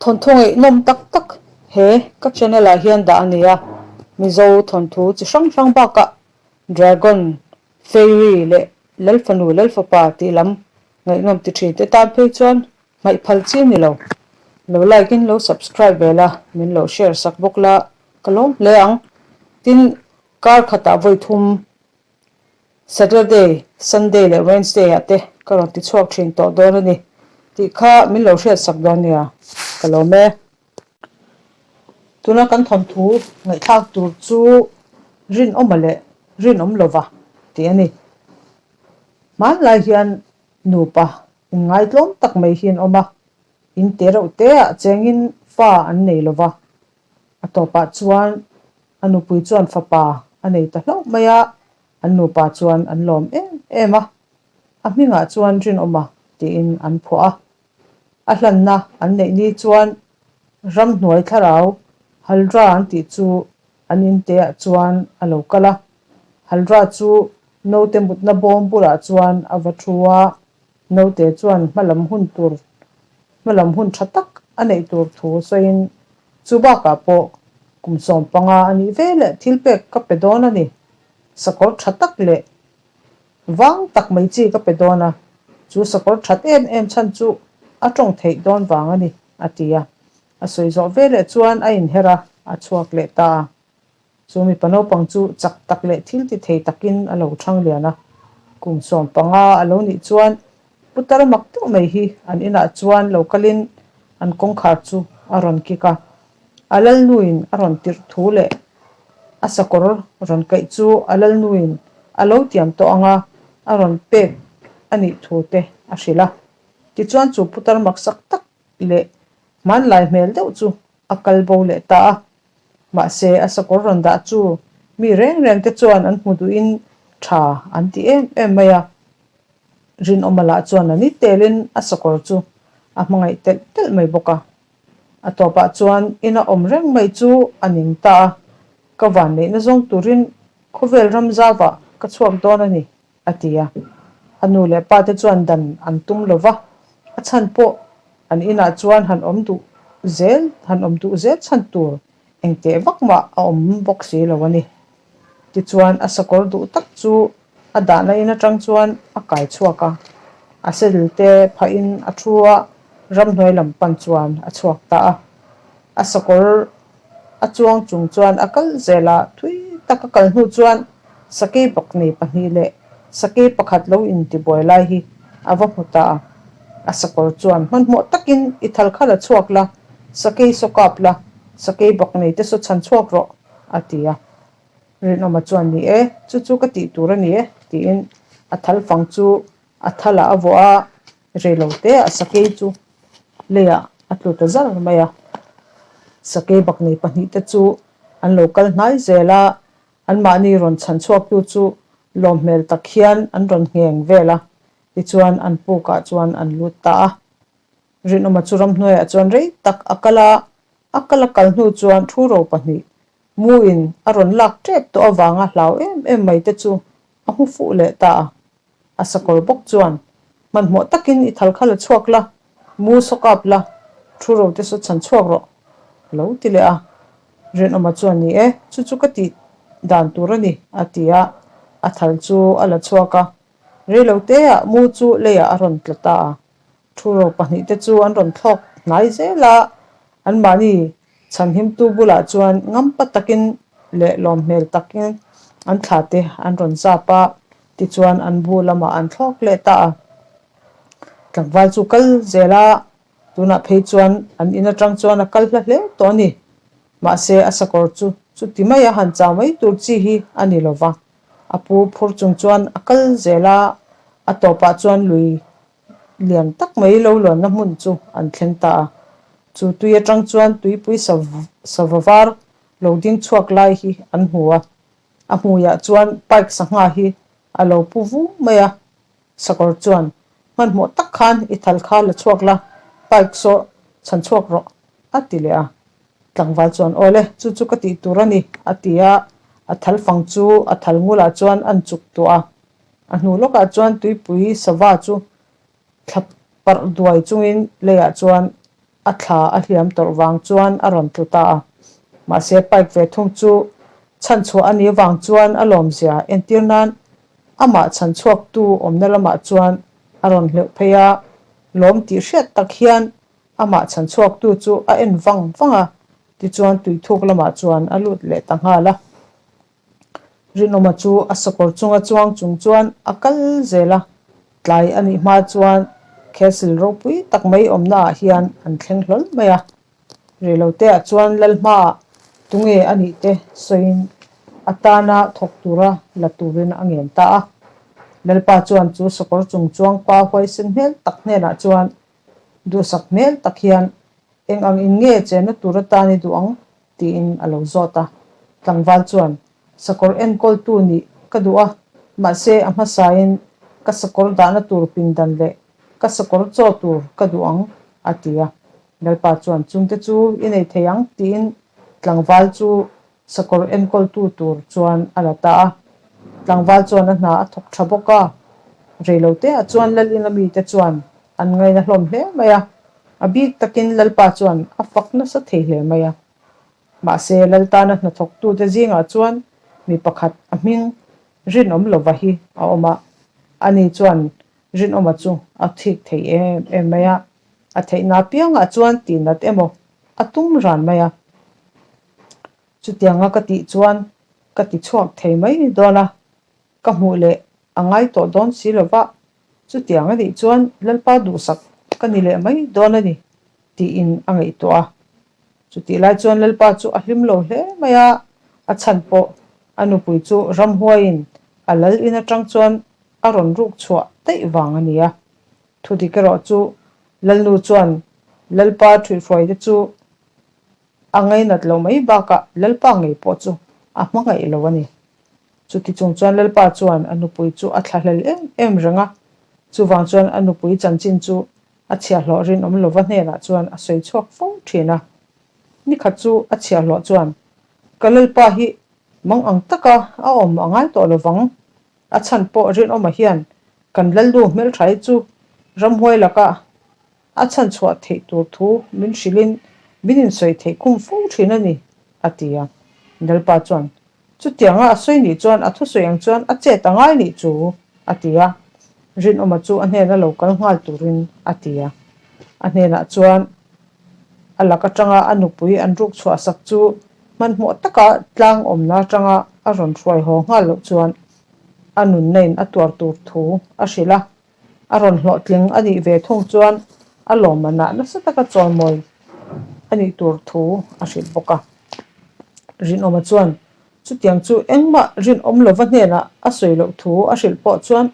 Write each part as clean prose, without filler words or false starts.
Thawnthu ngaihnawm tak tak he ka channel ah hian dah a ni a, Mizo thawnthu chi hrang hrang bakah Dragon, Fairy leh Lalfanu Lalfapa tih lam ngaihnawm ti thin te tan phei chuan hmaih phal chi a ni lo. Lo like in lo subscribe ve la, min lo share sak bawk la ka lawm hle ang. Tin, kar khatah vawi thum Saturday, Sunday leh Wednesday ah te ka rawn ti chhuak thin tawh dawn a ni tih kha min lo hriat sak dawn nia, ka lawm e. Tuna kan thawnthu ngaihthlak tur chu Rinawma leh Rinawm lova tih a ni. Hmanlai hian nupa inngaitlawm tak mai hi an awm a, in te reuh te ah chengin fa an nei lova, A tawpah chuan a nupui chuan fapa a nei ta hlauh mai a, an nupa chuan an lawm em em a. A hmingah chuan Rinawma tiin an phuah a. A hlanna an neih ni chuan ramhnuai thlarau Haldra an tih chu an inteah chuan a lo kal a. Haldra chu naute mutna bawm bulah chuan a va thu a, naute chuan hmalam hun tur Hmalam hun tha tak a neih tur thu sawiin chu bakah pawh kum 15 a nih ve leh thil pek ka pe dawn a ni. Sakawr tha tak leh vang tak mai chi ka pe dawn a, chu sakawr that em em chhan chu a tawng theih dawn vang a ni, a ti a. A sawi zawh ve leh chuan a inher a, a chhuak leh ta a. Chu mipa naupang chu chak tak leh thil ti thei takin a lo thang lian a, kum 15 a lo nih chuan putar mak deuh mai hi an inah chuan lo kalin an kawngkhar chu a rawn kik a. A lalnuin a rawn tirh thu leh a sakawr rawn kaih chu a lalnuin a lo tiam tawh anga a rawn pek a nih thu te a hrilh a. Tichuan chu putar maksak tak leh hmanlai hmel deuh chu a kal bo leh ta a. Mahse, a sakawr rawn dah chu mi reng reng te chuan an hmu duhin tha an ti em em mai a. Rinawma lah chuan a ni telin a sakawr chu a hmangaih telh telh mai bawk a. A tawpah chuan ina awm reng mai chu a ning ta a, Ka vanneihna zawng turin khawvel ram zauah ka chhuak dawn a ni, a ti a. A nu leh pa te chuan dan an tum lo va, a chhan pawh an inah chuan han awm duh zel, han awm duh zel chhan tur engteh vak mah a awm bawk si lo a ni. Tichuan a sakawr duh tak chu a dahna in atang chuan a kai chhuak a, a saddle te phahin a thu a, ramhnuai lam pan chuan a chhuak ta a. A sakawr a chuang chung chuan a kal zel a, thui tak a kal hnu chuan sakei paknei pahnih leh sakei pakhat lo intibuai lai hi a va hmu ta a. A sakawr chuan hmanhmawh takin i thal kha la chhuak la, sakei saw kap la, sakei baknei te saw chhan chhuak rawh, a ti a. Rinawma chuan ni e, chu chu ka tih tur a ni e, tiin a thal fang chu a thalah a vuah a, Reilo te a sakei chu leiah a tlu ta zar mai a. Sakei baknei pahnihte chu an lo kal hnai zel a, anmahni rawn chhan chhuaktu chu lawm hmel tak hian an rawn ngheng vel a, tichuan an pukah chuan an lut ta a. Rinawma chu ramhnuaiah chuan rei tak a kal a, a kal a kal hnu chuan thu ro pahnih muin a rawn lak tep tawh avanga hlau em em mai te chu a hmu fuh leh ta a. A sakawr bawk chuan, Hmanhmawh takin i thal kha la chhuak la, mu saw kap la, thu ro te saw chhan chhuak rawh, a lo ti leh a. Rinawma chuan, Ni e, chu chu ka tih dan tur a ni, a ti a. A thal chu a la chhuak a, reilo teah mu chu leiah a rawn tla ta a. Thu ro pahnihte chu an rawn thlawk hnai zel a, anmahni chhanhimtu bulah chuan ngampa takin leh lawm hmel takin an thlate an rawn zap a, tichuan an bu lamah an thlawk leh ta a. Tlangval chu kal zel a, tunah phei chuan an in atang chuan a kal hla hle tawh a ni. Mahse a sakawr chu chuti maia han chau mai tur chi hi a ni lo va, a pu phur chung chuan a kal zel a, a tawpah chuan lui lian tak mai lo luanna hmun chu an thleng ta a. Chu tui atang chuan tuipui sava var lo ding chhuak lai hi an hmu a. A hmuiah chuan pike sangha hi a lo pu vum mai a. Sakawr chuan, Hmanhmawh tak khan i thal kha la chhuak la, pike saw chhan chhuak rawh, a ti leh a. Tlangval chuan, Awle, chu chu ka tih tur a ni, a ti a. A thal fang chu a thal ngulah chuan an chuk tuah a. A hnu lawkah chuan tuipui sava chu thla parh duai chungin leiah chuan A thla a hliam tawrh vang chuan a rawn tlu ta a. Mahse Pike ve thung chu chhanchhuah a nih vang chuan a lawmzia entir nan amah chhanchhuaktu awmna lamah chuan a rawn hleuh phei a, lawm tih hriat tak hian amah chhanchhuaktu chu a en vang vang a, tichuan tuithuk lamah chuan a lut leh ta nghal a. Rinawma chu a sakawr chunga chuang chung chuan a kal zel a, tlai a nih hma chuan castle ropui tak mai awmna ah hian an thleng hlawl mai a. Reilote ah chuan lal hmaah tunge a nih te sawiin a tana thawk tura la turin a ngen ta a. Lalpa chuan chu sakawr chung chuang pa huaisen hmel tak hnenah chuan duhsak hmel tak hian eng ang in nge chenna tur atan i duh ang Tiin a lo zawt a. Tlangval chuan, Sakawr enkawltu nih ka duh a, mahse a hmasain ka sakawr dahna tur pindan leh ka sakawr chaw tur ka duh ang, a ti a. Lalpa chuan, Chungte chu i nei thei ang, tiin tlangval chu sakawr enkawltu tur chuan a la ta a. Tlangval chuan a hna a thawk tha bawk a, reiloteah chuan Lalina mite chuan an ngaina hlawm hle mai a. A bik takin Lalpa chuan a fak nasa thei hle mai a. Mahse, Laltana hnathawktute zingah chuan mi pakhat a hming Rinawm lova hi a awm a. Ani chuan Rinawma chu a thik thei em em mai a. A theihna apiangah chuan tihnat emaw a tum ran mai a. Chutianga ka tih chuan ka ti chhuak thei mai dawn a. Ka hmuh leh a ngai tawh dawn si lova, chutiang a nih chuan Lalpa duhsak ka ni leh mai dawn a ni, tiin a ngaihtuah a. Chutih lai chuan Lalpa chu a hlim lo hle mai a, a chhan pawh a nupui chu ramhuaiin a lal in atang chuan a rawn ruk chhuah daih vang a ni a. Thudik erawh chu Lalnu chuan Lalpa ṭhuihhruaite chu A ngainat lo mai bakah Lalpa ngei pawh chu a hmangaih lo a ni. Chuti chung chuan Lalpa chuan a nupui chu a thlahlel em em reng a, chuvang chuan a nupui chanchin chu a chhiahhlawh rinawm lova hnenah chuan a sawi chhuak fo thin a. Nikhat chu a chhiahhlawh chuan, Ka Lalpa hi mang ang taka a awm a ngai tawh lovang, a chhan pawh rinawma hian kan Lalnu hmelthaii chu ramhuai laka A chhan chhuah theih tur thu min hrilhin min insawi theih khum fo thin a ni, a ti a. Lalpa chuan, Chutianga a sawi nih chuan a thusawi ang chuan a chet a ngai nih chu, a ti a. Rinawma chu a hnena lo kal nghal turin a ti a. A hnenah chuan a lak atanga a nupui an ruk chhuah sak chu hmanhmawh taka tlang awmna atanga a rawn hruai haw nghal loh chuan a nunna in a tuar tur thu a hrilh a. A rawn hlawhtling a nih ve thung chuan a lawmmanah nasa taka chawimawi a nih tur thu a hrilh bawk a. Rinawma chuan chutiang chu engmah rinawm lova hnenah a sawi loh thu a hrilh pawh chuan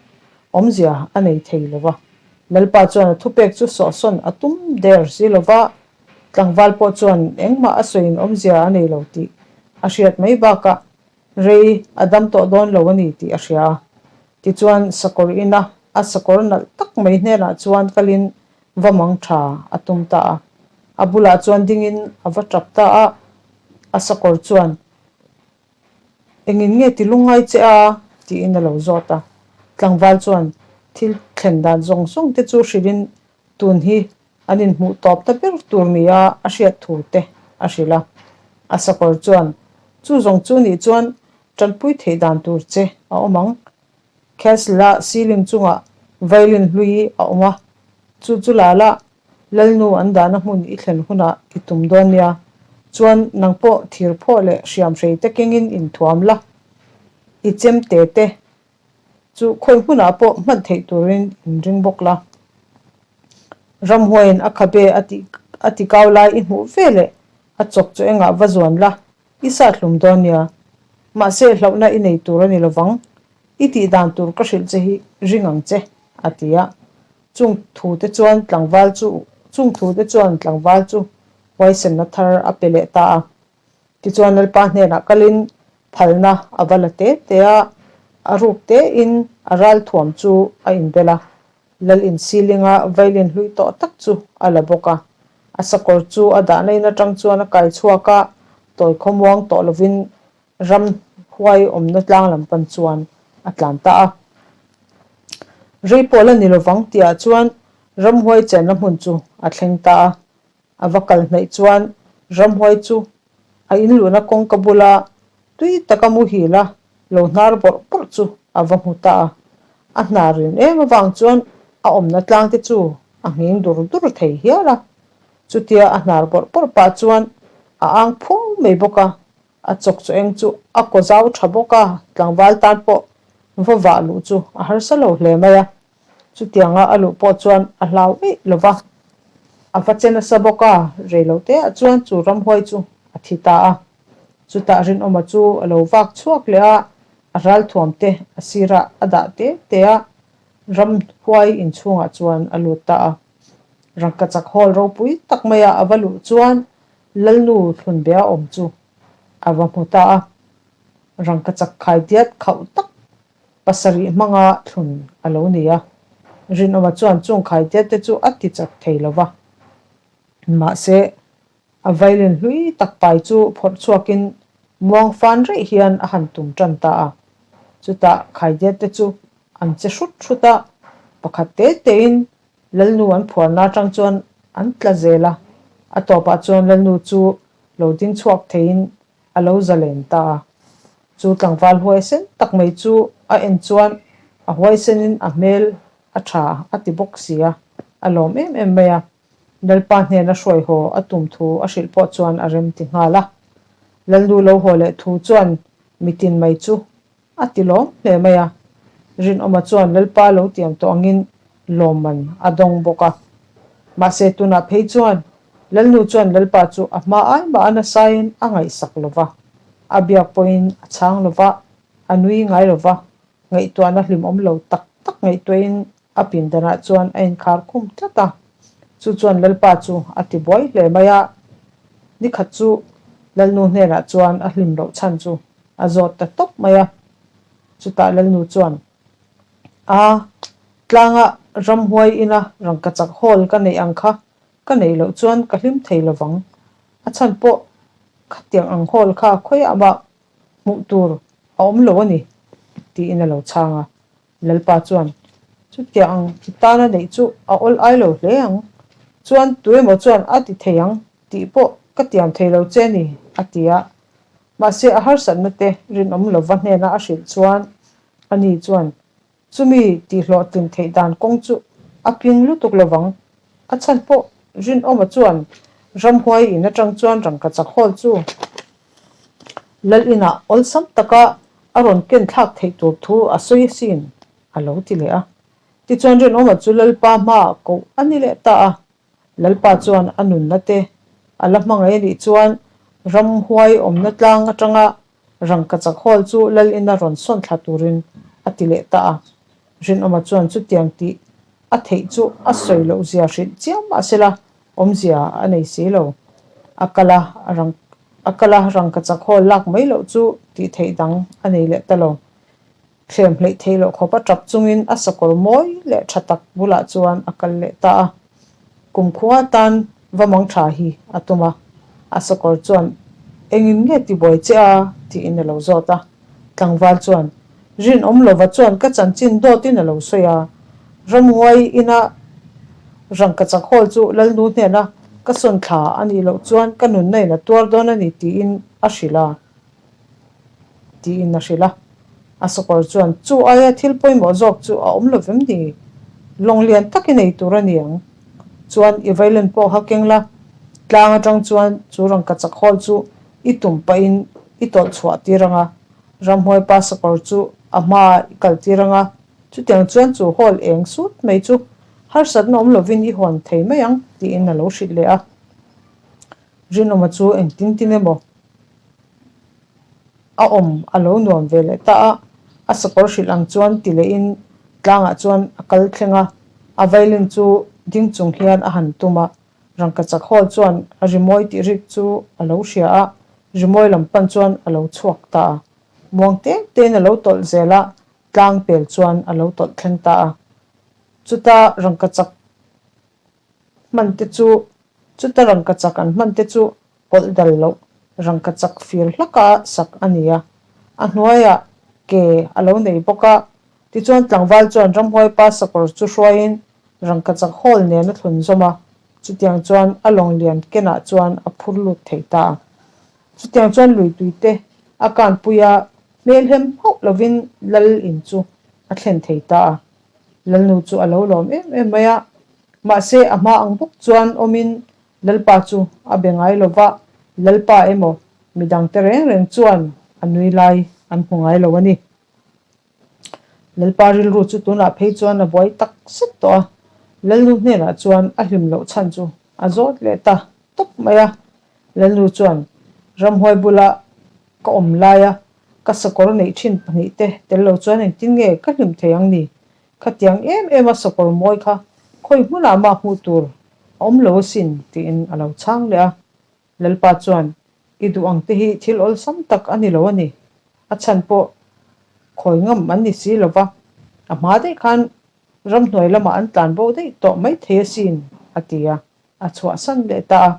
awmzia a nei thei lo va. Lalpa chuan a thupek chu sawhsawn a tum der si lo va, tlangval pawh chuan engmah a sawiin awmzia a nei lo tih a hriat mai bakah Rei a dam tawh dawn lo a ni tih a hria a. Tichuan sakawr ina a sakawr nalh tak mai hnenah chuan kalin va mang tha a tum ta a. A bulah chuan dingin a va tap ta a. A sakawr chuan, Engin nge ti lungngai che a? tiin a lo zawt a. Tlangval chuan thil thlen dan zawng zawng te chu hrilhin tun hi An inhmuh tawp ta ber tur nia a hriat thu te a hrilh a. A sakawr chuan, Chu zawng chu nih chuan tanpui theih dan tur che a awm ang. Castle-a ceiling chungah violin hlui a awm a, chu chu la la, Lalnu an dahna hmun i thlen hunah i tum dawn nia. Chuan nang pawh thir phawh leh hriamhrei te kengin inthuam la, i chem te te Chu khawi hmunah pawh hman theih turin in ring bawk la. Ramhuaiin a khabe a tih a ti kau lai i hmuh ve leh a chawk chu engah va zuan la, i sat hlum dawn nia. Mahse hlauhna i nei tur a ni lovang, i tih dan tur ka hrilh che hi ring ang che, a ti a. Chung thu te chuan tlangval chu chung thu te chuan tlangval chu huaisenna thar a pe leh ta a. Tichuan Lalpa hnenah kalin phalna a va la te te a, a ruk tein a ral thuam chu a inbel a, Lal in silinga violin hlui tawh tak chu a la bawk a. A sakawr chu a dahna in atang chuan a kai chhuak a, tawi khawmuang tawh lovin ram huai awmna tlang lam pan chuan a tlan ta a. Rei pawh la ni lovang tihah chuan ramhuai chenna hmun chu a thleng ta a. A va kal hnaih chuan ramhuai chu a inluhna kawngka bula tui taka muhil a lo hnar bawrh bawrh chu a va hmu ta a. A hnar rin em avang chuan a awmna tlang te chu a nghing dur dur thei hial a. Chutia a hnar bawrh bawrh pah chuan a ang phuau mai bawk a, a chawk chaw eng chu a kaw zau tha bawk a, tlangval tan pawh va vah luh chu a harsa lo hle mai a. Chutianga a luh pawh chuan a hlau eih lo va, a va che nasa bawk a, rei lo te ah chuan chu ramhuai chu a thi ta a. Chutah Rinawma chu a lo vak chhuak leh a, a ralthuam te a sirah a dah te te a, ramhuai inchhungah chuan a lut ta a. Rangkachak hall ropui tak maia a va luh chuan Lalnu Thlunbea awm chu a va hmu ta a, rangkachak khai diat khauh tak pasarih hmanga thlun a lo ni a. Rinawma chuan chung khaidiat te chu a ti chak thei lo va. Mahse, a violin hlui tak pai chu phawrh chhuakin muang fan reih hian a han tum tan ta a. Chutah khaidiat te chu an che hrut hrut a, pakhat te tein Lalnu an phuarna atang chuan an tla zel a. A tawpah chuan Lalnu chu lo ding chhuak theiin a lo zalen ta a. Chu tlangval huaisen tak mai chu a en chuan a huaisenin a hmel a tha a ti bawk si a, a lawm em em mai a. Lalpa hnena hruai haw a tum thu a hrilh pawh chuan a rem ti nghal a. Lalnu lo haw leh thu chuan mitin mai chu A ti lawm hle mai a. Rinawma chuan Lalpa lo tiam tawh angin lawmman a dawng bawk a. Mahse tunah phei chuan Lalnu chuan Lalpa chu a hma ai mah a nasain a ngaihsak lo va, a biak pawhin a chhang lo va, a nui ngai lo va, ngaihtuahna hlimawm lo tak tak ngaihtuahin a pindanah chuan a inkhar khum tlat a. Chu chuan Lalpa chu a ti buai hle mai a. Nikhat chu Lalnu hnenah chuan a hlim loh chhan chu A zawt ta tawp mai a. Chutah Lalnu chuan, A, tlanga ramhuai ina rangkachak hall ka neih ang kha ka neih loh chuan ka hlim thei lovang. A chhan pawh khatiang ang hall kha khawiah mah hmuh tur a awm lo a ni, tiin a lo chhang a. Lalpa chuan, Chutiang ang i tana neih chu a awl ai lo hle ang. Chuan tuemaw chuan a ti thei ang tih pawh ka tiam thei lo che a ni, a ti a. Mahse, a harsatna te rinawm lova hnena a hrilh chuan ani chuan chumi tihhlawhtlin theih dan kawng chu a ping lutuk lovang. A chhan pawh rinawma chuan ramhuai in atang chuan rangkachak hall chu lal inah awlsam taka a rawn ken thlak theih tur thu a sawi asin a lo ti leh a. Tichuan rinawma chu Lalpa hmaah koh a ni leh ta a. Lalpa chuan a nunna te a la hmangaih a nih chuan ramhuai awmna tlang atanga rangkachak hall chu lal ina rawn sawn thla turin a ti leh ta a. Rinawma chuan chutiang tih a theih chu a sawi loh zia hrilh chiam mah sela awmzia a nei si lo. A kal a, a kal a rangkachak hall lak mai loh chu tih theih dang a nei leh ta lo. Thlem hleih theih loh khawp a tap chungin a sakawr mawi leh tha tak bulah chuan a kal leh ta a. Kumkhua atan va mang tha hi a tum a. A sakawr chuan, Engin nge tibuai che a? tiin a lo zawt a. Tlangval chuan, Rinawm lova chuan ka chanchin dawtin a lo sawi a. Ramhuai ina rangkachak hall chu Lalnu hnena ka sawn thla a nih loh chuan ka nunna in a tuar dawn a ni tiin a hrilh a. Tiin a hrilh a. A sakawr chuan, Chu aia thil pawimawh zawk chu a awm lo vem ni? Lawng lian tak i nei tur a ni ang. Chuan i violin pawh kha keng la, tlang atang chuan chu rangkachak hall chu i tum pahin i tawlh chhuah tir ang a, ramhuai pa sakawr chu a hmaah i kal tir ang a, chutiang chuan chu hall eng sut mai chu harsatna awm lovin i hawn thei mai ang, tiin a lo hrilh leh a. Rinawma chu engtin tin emaw? A awm a lo nuam ve leh ta a, a sakawr hrilh ang chuan ti lehin tlangah chuan a kal thleng a, a violin chu ding chung hian a han tum a, rangkachak hall chuan a rimawi tih rik chu a lo hria a, rimawi lam pan chuan a lo chhuak ta a, muang teng tein a lo tawlh zel a, tlang pel chuan a lo tawlh thleng ta a, chuta rangkachak hman te chu chuta rangkachak an hman te chu pawlh dal loh rangkachak fir hlaka sak a ni a, a hnuaiah ke a lo nei bawk a, tichuan tlangval chuan ramhuai pa sakawr chu hruaiin rangkachak hall nen a thlun zawm a. Chutiang chuan a lawng lian kenah chuan a phur lut thei ta a. Chutiang chuan lui tuite a kanpui a, hmelhem hauh lovin lal in chu a thlen thei ta a. Lalnu chu a lo lawm em em mai a, mahse a hma ang bawk chuan awmin Lalpa chu a be ngai lo va, Lalpa emaw midangte reng reng chuan a nui lai an hmu ngai lo a ni. Lalpa rilru chu tunah phei chuan a buai tak zet tawh a, Lalnu hnenah chuan a hlim loh chhan chu a zawt leh ta tawp mai a. Lalnu chuan ramhuai bula ka awm laia ka sakawr neih thin pahnihte tel lo chuan engtin nge ka hlim thei ang ni? Khatiang em em a sakawr mawi kha khawi hmunah mah hmuh tur a awm lo asin tiin a lo chhang leh a. Lalpa chuan I duh ang te hi thil awlsam tak a ni lo a ni. A chhan pawh khawi ngam an ni si lo va, a hma daih khan ramhnuai lamah an tlan bo daih tawh mai thei asin, a ti a, a chhuahsan leh ta a.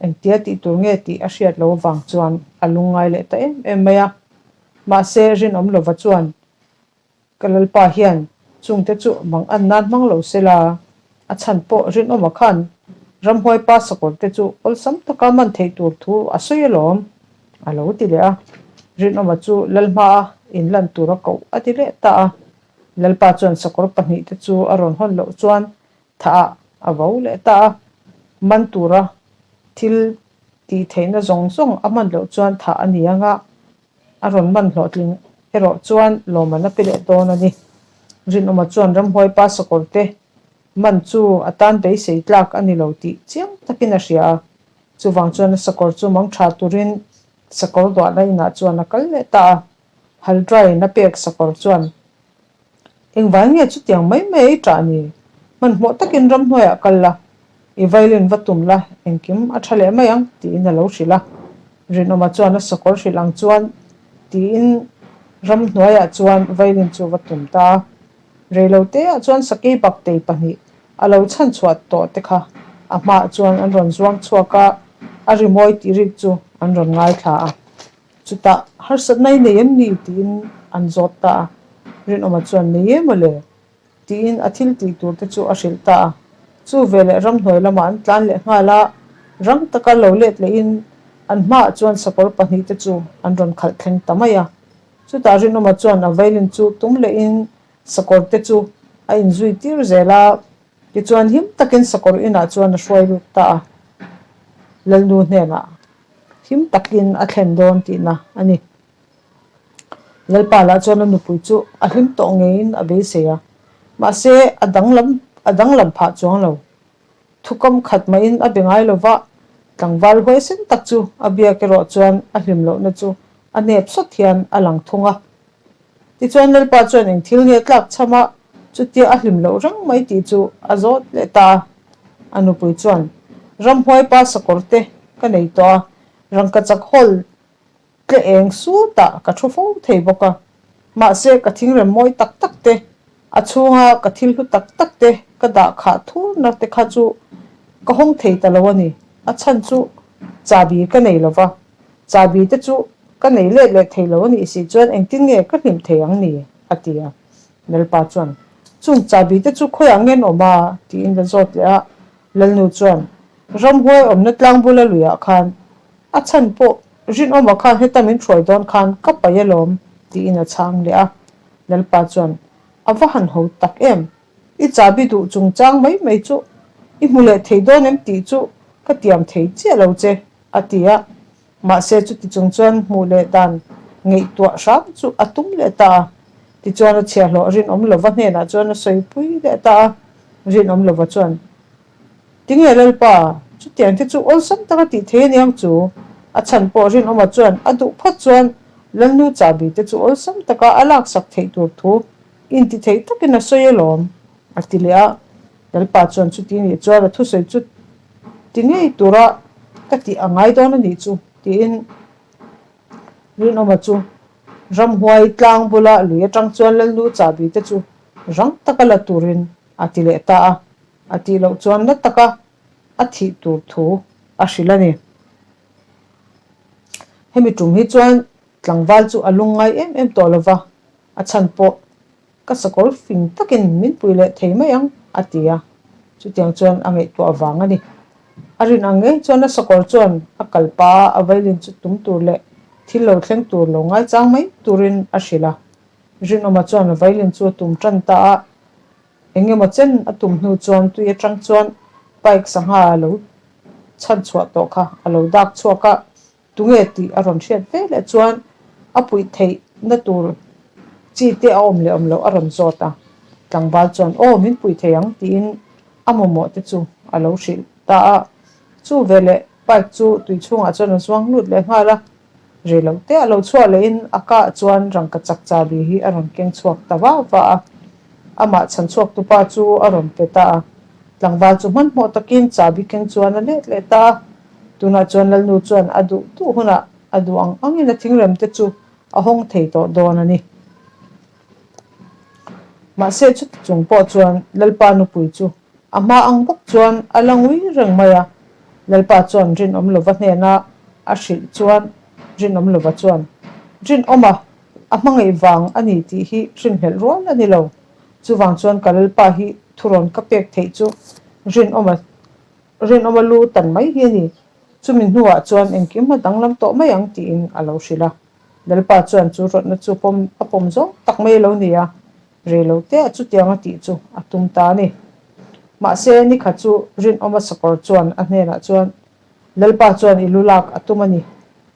Engtia tih tur nge tih a hriat lo avang chuan a lungngai leh ta em em mai a. Mahse, rinawm lova chuan Ka Lalpa hian chungte chu mang an nan hmang lo se la, a chhan pawh rinawma khan ramhuai pa sakawrte chu awlsam taka man theih tur thu a sawi alawm, a lo ti leh a. Rinawma chu Lalhmaa inlan tura koh a ti leh ta a. Lalpa chuan sakawr pahnihte chu a rawn hawn loh chuan thah a vo leh ta a, man tura thil tih theihna zawng zawng a hman loh chuan thah a ni ang a, A rawn man hlawhtling erawh chuan lawmman a pe leh dawn a ni. Rinawma chuan ramhuai pa sakawrte man chu a tan beisei tlak a ni lo tih chiang takin a hria a. Chuvang chuan a sakawr chu mang tha turin sakawr duahna inah chuan a kal leh ta a. Haldrain a pek sakawr chuan Engvai nge chutiang mai mai ei ṭah ni? Hmanhmawh takin ramhnuaiah kal la, i violin va tum la, engkim a ṭha leh mai ang, tiin a lo hrilh a. Rinawma chuan a sakawr hrilh ang chuan tiin ramhnuaiah chuan violin chu va tum ta a. Reiloteah chuan sakei baktei pahnih a lo chhanchhuah tawh te kha a hmaah chuan an rawn zuang chhuak a, a rimawi tih rik chu an rawn ngaithla a. Chutah harsatna i nei em ni? tiin an zawt ta a. Rinawma chuan, Nei em aw le? tiin a thil tih tur te chu a hrilh ta a. Chu veleh ramhnuai lamah an tlan leh nghal a, rang taka lo let lehin an hmaah chuan sakawr pahnih te chu an rawn khalh thleng ta mai a. Chutah Rinawma chuan a violin chu tum lehin sakawr te chu a inzui tir zel a, tichuan him takin sakawr inah chuan a hruai lut ta a. Lalnu hnenah. Him takin a thlen dawn tihna a ni. Lalpa lah chuan a nupui chu a hlim tawh ngeiin a beisei a, mahse a danglam a danglam phah chuang lo. Thukam khat mahin a be ngai lo va, tlangval huaisen tak chu a biak erawh chuan a hlim lohna chu a nep sawt hian a lang thung a. Tichuan Lalpa chuan eng thil nge tlak chham a, chutia a hlim loh reng mai tih chu a zawt leh ta a. A nupui chuan, Ramhuai pa sakawr te ka nei tawh a, rangkachak hawl tle eng sutah ka thu fo thei bawk a. Mahse ka thingrem mawi tak tak te, a chhunga ka thil hlu tak tak te ka dah khah thurna te kha chu ka hawng thei ta lo a ni. A chhan chu chahbi ka nei lo va, Chahbi te chu ka nei let leh thei lo a nih si chuan engtin nge ka hlim thei ang ni? a ti a. Lalpa chuan, Chung chahbi te chu khawiah nge an awm a? tiin la zawt leh a. Lalnu chuan, Ramhuai awmna tlang bula luiah khan a chhan pawh rinawma khan heta min hruai dawn khan ka paih alawm, tiin a chhang leh a. Lalpa chuan, A va han ho tak em? I chahbi duh chungchang mai mai chu i hmu leh thei dawn em tih chu ka tiam thei chiah lo che. A ti a, mahse chuti chung chuan hmuh leh dan ngaihtuah hram chu a tum leh ta a. Tichuan a chhiahhlawh rinawm lova hnenah chuan a sawipui leh ta a, rinawm lova chuan, Tinge Lalpa, chutiang te chu awlsam taka tih thei aniang chu? A chhan pawh rinawma chuan a duh phawt chuan Lalnu chahbi te chu awlsam taka a laksak theih tur thu inti thei takin a sawi alawm, a ti leh a. Lalpa chuan chuti nih chuan a thusawi chu ti ngei tura ka tih a ngai dawn a nih chu tiin Rinawma chu ramhuai tlang bula lui atang chuan Lalnu chahbi te chu rang taka la turin a ti leh ta a, a tih loh chuan na taka a thih tur thu a hrilh a ni. Hemi tum hi chuan tlangval chu a lungngai em em tawh lova, a chhan pawh Ka sakawr fing takin min pui leh thei mai ang, a ti a. Chutiang chuan a ngaihtuah vang a ni. A rin ang ngei chuan a sakawr chuan a kal pa a violin chu tum tur leh thil lo thleng tur lo ngaichang mai turin a hrilh a. Rinawma chuan a violin chu a tum tan ta a. Engemaw chen a tum hnu chuan tui atang chuan bike sangha a lo chhan chhuah tawh kha a lo dak chhuak a, tunge tih a rawn hriat ve leh chuan a puih theih na tur chi te a awm leh awm loh a rawn zawt a. Tlangval chuan aw min puih thei ang tiin a mamawh te chu a lo hrilh ta a. Chu veleh bike chu tui chhungah chuan a zuang lut leh nghal a. Rei lo te a lo chhuah lehin a kah chuan rangkachak chabi hi a rawn keng chhuak ta va va a. Amah chhan chhuak tupa chu a rawn pe ta a. Tlangval chu hmanhmawh takin chabi keng chuan a let leh ta a. Tunah chuan Lalnu chuan a duh duh hunah a duh ang angin a thingrem te chu a hawng thei tawh dawn a ni. Mahse chuti chung pawh chuan Lalpa nupui chu a hma ang bawk chuan a la ngui reng mai a. Lalpa chuan rinawm lova hnena a hrilh chuan rinawm lova chuan, Rinawma, a hmangaih vang a ni tih hi rinhlelh rual a ni lo. Chuvang chuan ka Lalpa hi thurawn ka pek theih chu rinawma rinawma lu tan mai hi a ni. Chumi hnuah chuan engkim a danglam tawh mai ang tiin a lo hrilh a. Lalpa chuan chu rawtna chu pawm a pawm zawng tak mai a lo ni a. Rei lo te a chutiang a tih chu a tum ta a ni. Mahse, nikha chu Rinawma sakawr chuan a hnenah chuan, Lalpa chuan i lu lak a tum a ni.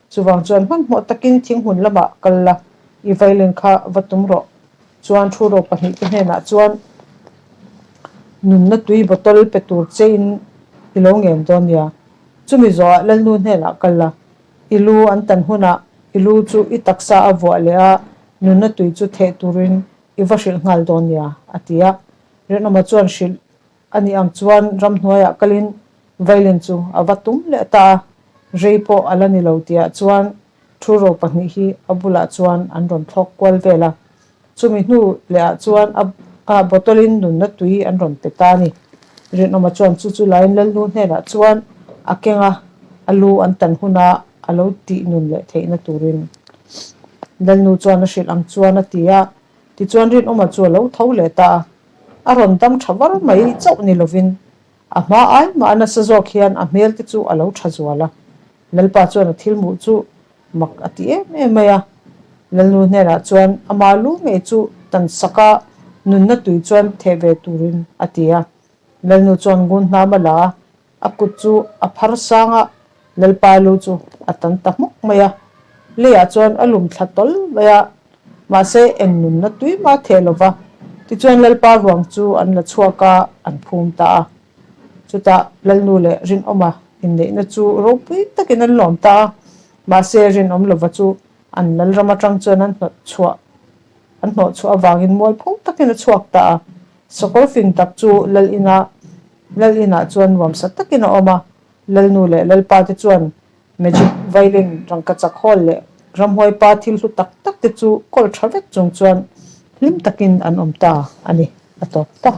Chuvang chuan hmanhmawh takin thinghmun lamah kal la, i violin kha va tum rawh. Chuan thu ro pahnihte hnenah chuan nunna tui bottle pe tur chein i lo ngen dawn nia. Chumi zawhah Lalnu hnenah kal la, i lu an tan hunah i lu chu i taksa a vuah leh a, Nunna tui chu theh turin i va hrilh nghal dawn nia, a ti a. Rinawma chuan hrilh a nih ang chuan ramhnuaiah kalin violin chu a va tum leh ta a, rei pawh a la ni lo tihah chuan thu ro pahnih hi a bulah chuan an rawn thlawk kual vel a. Chumi hnu lehah chuan a a bottle in nunna tui an rawn pe ta a ni. Rinawma chuan chu chu laiin Lalnu hnenah chuan a keng a, a lu an tan huna a lo tih nun leh theihna turin Lalnu chuan a hrilh ang chuan a ti a, tichuan Rinawma chu a lo tho leh ta a. A rawn dam tha var mai chauh ni lovin a hma ai mah a nasa zawk hian a hmel te chu a lo tha zual a. Lalpa chuan a thil hmuh chu mak a ti em em mai a. Lalnu hnenah chuan ama lu ngei chu tan sak a, nunna tui chuan theh ve turin a ti a. Lalnu chuan ngun hnam a la a, A kut chu a phar sang a, Lalpa lu chu a tan ta hmawk mai a. Leiah chuan a lum thla tawl mai a, mahse eng nunna tui mah theh lo va. Tichuan Lalpa ruang chu an la chhuak a, an phum ta a. Chutah Lalnu leh Rinawma inneihna chu ropui takin an lawm ta a, mahse Rinawm lova chu an Lalram atang chuan an hnawhchhuah an hnawhchhuah avangin mualpho takin a chhuak ta a. Sakawr fing tak chu Lal ina Lal inah chuan nuamsa takin a awm a, Lalnu leh Lalpa te chuan Magic violin, rangkachak hall leh ramhuai pa thil hlu tak tak te chu kawl tha vek chung chuan hlim takin an awm ta a ni, a tawp ta.